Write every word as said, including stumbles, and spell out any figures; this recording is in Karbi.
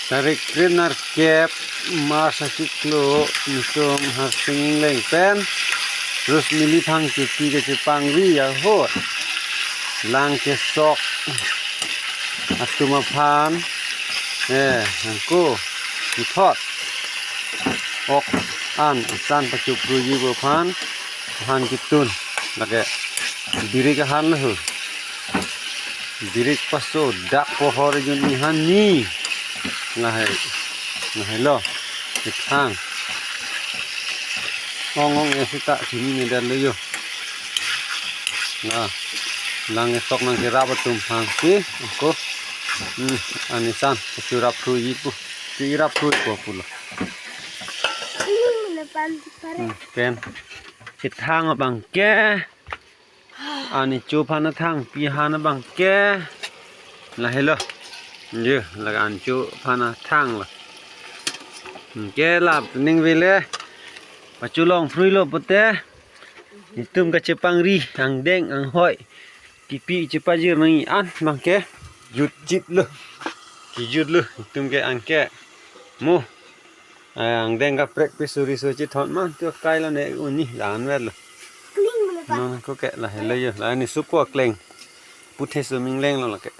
Tarik kre nerkep March achiklo, Nitum Harsing Engleng pen Rosmili Phangchopi kachepangri ahut lang kesok atum aphan, eh, angko puthot ok an asan pachoprojipo aphan, aphan kitun lake birik ahan lo ho. Birik paso dak pohor jun ihan ni. Lahai, lahai lo. Kethang. Ong ong ya sita sini ni dan lo yo. Nah, lang esok nangkerap atum aphan si, angko. Hmm, an asan, churap thu ipu. Churap thu ipu pulo. Ini menepan pare. Hmm, pen. Kethang abang ke. An kecho aphan athang pi han abang ke. Lahelo. Yo, lake an kecho aphan athang lo. Hmm, ke lap ning vele. Pacholong phrui lo pote. Nitum kachepangri, angdeng, anghoi. Kipi chepajir nangji an abang ke. Jutjit lo. Kijut lo. Nitum ke an ke. Mo. Eh, angdeng kaprek pi suri so chithon ma, tu kai lo ne uni dan ver lo. Kling mele pa. Non ko ke lahelo yo, la ni supo kleng. Puthe suming leng lo lake.